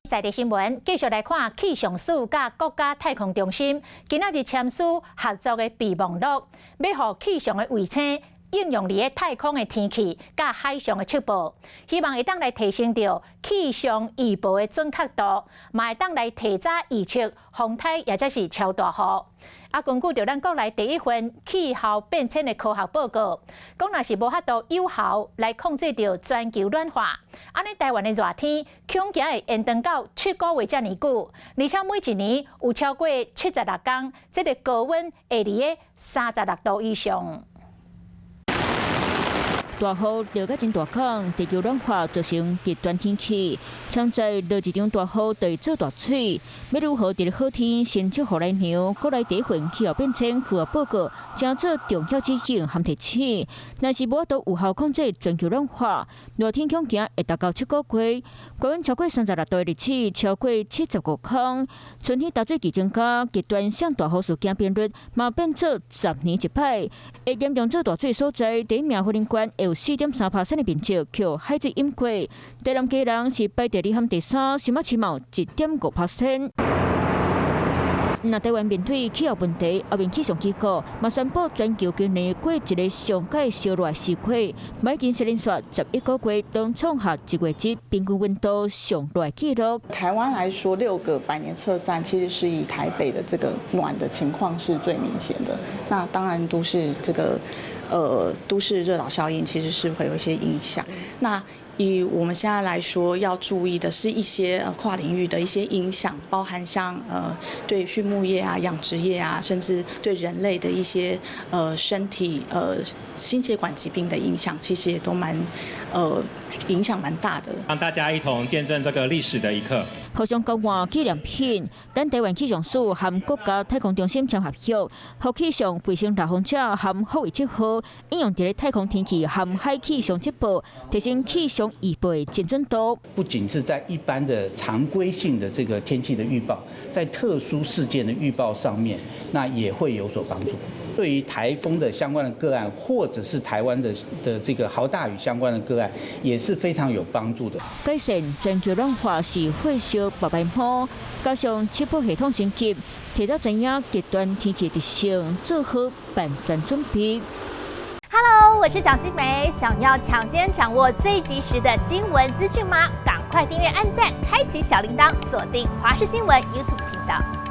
在地新聞繼續來看氣象署佮國家太空中心今仔日簽署合作的備忘錄，欲予氣象的衛星應用佇咧太空的天氣佮海上的測報，希望會當來提升著氣象預報的準確度，嘛會當來提早預測風颱抑者是超大雨。啊，根據著咱國內第一份氣候變遷的科學報告，講若是無法度有效來控制著全球暖化，按呢台灣的熱天恐驚會延長到7個月遮爾久，而且每一年有超過76工，這个高溫會佇咧36度以上。大雨落甲真大空，地球暖化造成極端天氣，像在落一場大雨就會做大水。欲如何佇咧好天先祝雨來娘？國內第一份氣候變遷科學報告，成做重要指引和提醒。若是無法度有效控制全球暖化，熱天恐驚會達到七個月，高溫超過36度的日子超過75工。春天大水期增加，極端性大雨事件頻率嘛變做10年一擺。會嚴重做大水所在，第一名花蓮縣會有4.3%的面積予海水淹過，台南基隆是排第二和第三，新北市嘛有1.5%。若台灣面對氣候問題，後面氣象機構嘛宣布全球今年過一个上蓋燒熱時刻，已經是連續11個月攏創下一月底平均溫度上熱紀錄。台灣來說，6個百年測站其實是以台北的這個暖的情況是最明顯的。那當然都是這個，都市熱島效應其實是會有一些影響。那以我們現在來說，要注意的是一些跨領域的一些影響，包含像對畜牧業啊、養殖業啊，甚至對人類的一些身體心血管疾病的影響，其實也都蠻影響蠻大的。讓大家一同見證這個歷史的一刻。互相交換紀念品，咱台灣氣象署和國家太空中心簽合約，予氣象衛星獵風者和福衛七號應用佇咧太空天氣和海氣象測報，提升氣象預報的精準度。不僅是在一般的常規性的這個天氣的預報，在特殊事件的預報上面，那也會有所幫助。對於颱風的相關的個案，或者是台灣的這個豪大雨相關的個案，也是非常有幫助的。改善全球暖化是火燒白白毛，加上測報系統升級，提早知影極端天氣特性，做好萬全準備。 Hello，我是蔣新梅，想要搶先掌握最及時的新聞資訊嗎？趕快訂閱、按讚、開啟小鈴鐺，鎖定華視新聞 YouTube 頻道。